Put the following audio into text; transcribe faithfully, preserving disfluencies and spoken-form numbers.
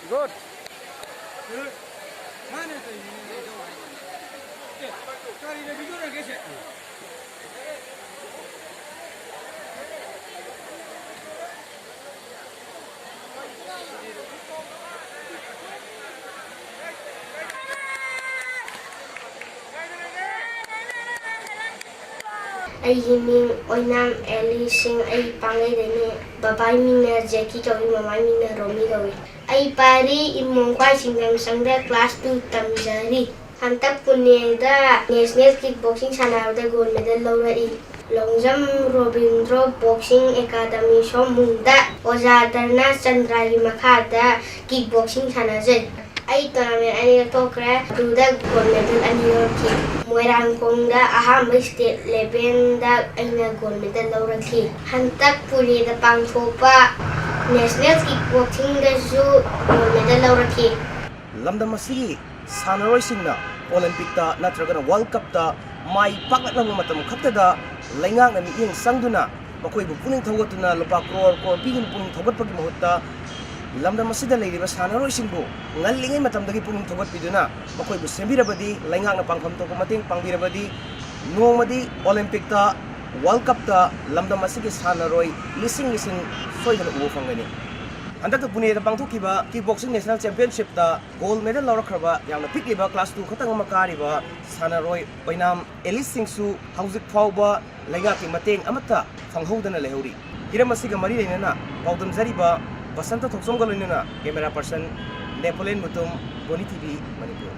Good. ꯑꯩꯒꯤ ꯃꯤꯡ ꯑꯣꯏꯅꯥꯝ ꯑꯦꯂꯤ ꯁꯤꯡ꯫ ꯑꯩ ꯄꯥꯡꯒꯩꯗꯩꯅꯤ꯫ ꯕꯕꯥꯏ ꯃꯤꯡꯅ ꯖꯦꯀꯤ ꯀꯧꯏ, ꯃꯃꯥꯏ ꯃꯤꯡꯅ ꯔꯣꯃꯤ ꯀꯧꯏ꯫ ꯑꯩ ꯄꯥꯔꯤ ꯏꯃꯣꯡꯈ꯭ꯋꯥꯏ ꯁꯤꯡꯖꯃꯁꯪꯗ class two ꯇꯝꯖꯔꯤ꯫ ꯍꯟꯗꯛ ꯄꯨꯅꯦꯗ national kick boxing ꯁꯥꯟꯅꯕꯗ gold medal ꯂꯧꯔꯛꯏ꯫ Longjam Robindro boxing academy ꯁꯣꯝꯃꯨꯡꯗ ꯑꯣꯖꯥ ꯙꯔꯅꯥ ꯆꯟꯗ꯭ꯔꯒꯤ ꯃꯈꯥꯗ kick boxing ꯁꯥꯟꯅꯖꯩ꯫ ꯑꯩ tournament ꯑꯅꯤꯔꯛ ꯊꯣꯛꯈ꯭ꯔꯦ꯫ ꯑꯗꯨꯗ gold medal ꯑꯅꯤ ꯂꯧꯔꯛꯈꯤ꯫ ꯃꯣꯏꯔꯥꯡꯈꯣꯡꯗ ꯑꯍꯥꯟꯕ state levelꯗ ꯑꯩꯅ gold medal ꯂꯧꯔꯛꯈꯤ꯫ ꯍꯟꯗꯛ ꯄꯨꯅꯦꯗ ꯄꯥꯡꯊꯣꯛꯄ national kick boxingꯗꯁꯨ gold medal ꯂꯧꯔꯛꯈꯤ꯫ ꯂꯝꯗꯝ ꯑꯁꯤꯒꯤ ꯁꯥꯟꯅꯔꯣꯏꯁꯤꯡꯅ Olympicꯇ ꯅꯠꯇ꯭ꯔꯒꯅ World Cupꯇ ꯃꯥꯏ ꯄꯥꯛꯂꯛꯂꯕ ꯃꯇꯝ ꯈꯛꯇꯗ ꯂꯩꯉꯥꯛꯅ ꯃꯤꯠꯌꯦꯡ ꯆꯪꯗꯨꯅ ꯃꯈꯣꯏꯕꯨ ꯄꯨꯛꯅꯤꯡ ꯊꯧꯒꯠꯇꯨꯅ ꯂꯨꯄꯥ ꯀ꯭ꯔꯣꯔ ꯀ꯭ꯔꯣꯔ ꯄꯤꯗꯨꯅ ꯄꯨꯛꯅꯤꯡ ꯊꯧꯒꯠꯄꯒꯤ ꯃꯍꯨꯠꯇ ꯂꯝꯗꯝ ꯑꯁꯤꯗ ꯂꯩꯔꯤꯕ ꯁꯥꯟꯅꯔꯣꯏꯁꯤꯡꯕꯨ ꯉꯜꯂꯤꯉꯩ ꯃꯇꯝꯗꯒꯤ ꯄꯨꯛꯅꯤꯡ ꯊꯧꯒꯠꯄꯤꯗꯨꯅ ꯃꯈꯣꯏꯕꯨ ꯁꯦꯝꯕꯤꯔꯕꯗꯤ ꯂꯩꯉꯥꯛꯅ ꯄꯥꯡꯐꯝ ꯊꯣꯛꯄ ꯃꯇꯦꯡ ꯄꯥꯡꯕꯤꯔꯕꯗꯤ ꯅꯣꯡꯃꯗꯤ Olympicꯇ World Cupꯇ ꯂꯝꯗꯝ ꯑꯁꯤꯒꯤ ꯁꯥꯟꯅꯔꯣꯏ ꯂꯤꯁꯤꯡ ꯂꯤꯁꯤꯡ ꯁꯣꯏꯗꯅ ꯎꯕ ꯐꯪꯒꯅꯤ꯫ ꯍꯟꯗꯛꯇ ꯄꯨꯅꯦꯗ ꯄꯥꯡꯊꯣꯛꯈꯤꯕ kick boxing national championshipꯇ gold medal ꯂꯧꯔꯛꯈ꯭ꯔꯕ ꯌꯥꯝꯅ ꯄꯤꯛꯂꯤꯕ class two ꯈꯛꯇꯪ ꯑꯃ ꯀꯥꯔꯤꯕ ꯁꯥꯟꯅꯔꯣꯏ ꯑꯣꯏꯅꯥꯝ ꯑꯦꯂꯤꯁ ꯁꯤꯡꯁꯨ ꯍꯧꯖꯤꯛ ꯐꯥꯎꯕ ꯂꯩꯉꯥꯛꯀꯤ ꯃꯇꯦꯡ ꯑꯃꯠꯇ ꯐꯪꯍꯧꯗꯅ ꯂꯩꯍꯧꯔꯤ꯫ ꯍꯤꯔꯝ ꯑꯁꯤꯒ ꯃꯔꯤ ꯂꯩꯅꯅ ꯄꯥꯎꯗꯝꯖꯔꯤꯕ ꯕꯁꯟꯇ ꯊꯣꯛꯆꯣꯝꯒ ꯂꯣꯏꯅꯅ camera person ꯅꯦꯄꯣꯂꯤꯌꯟ ꯃꯨꯇꯨꯝ, ꯕꯣꯅꯤ ꯇꯤ ꯚꯤ ꯃꯅꯤꯄꯨꯔ꯫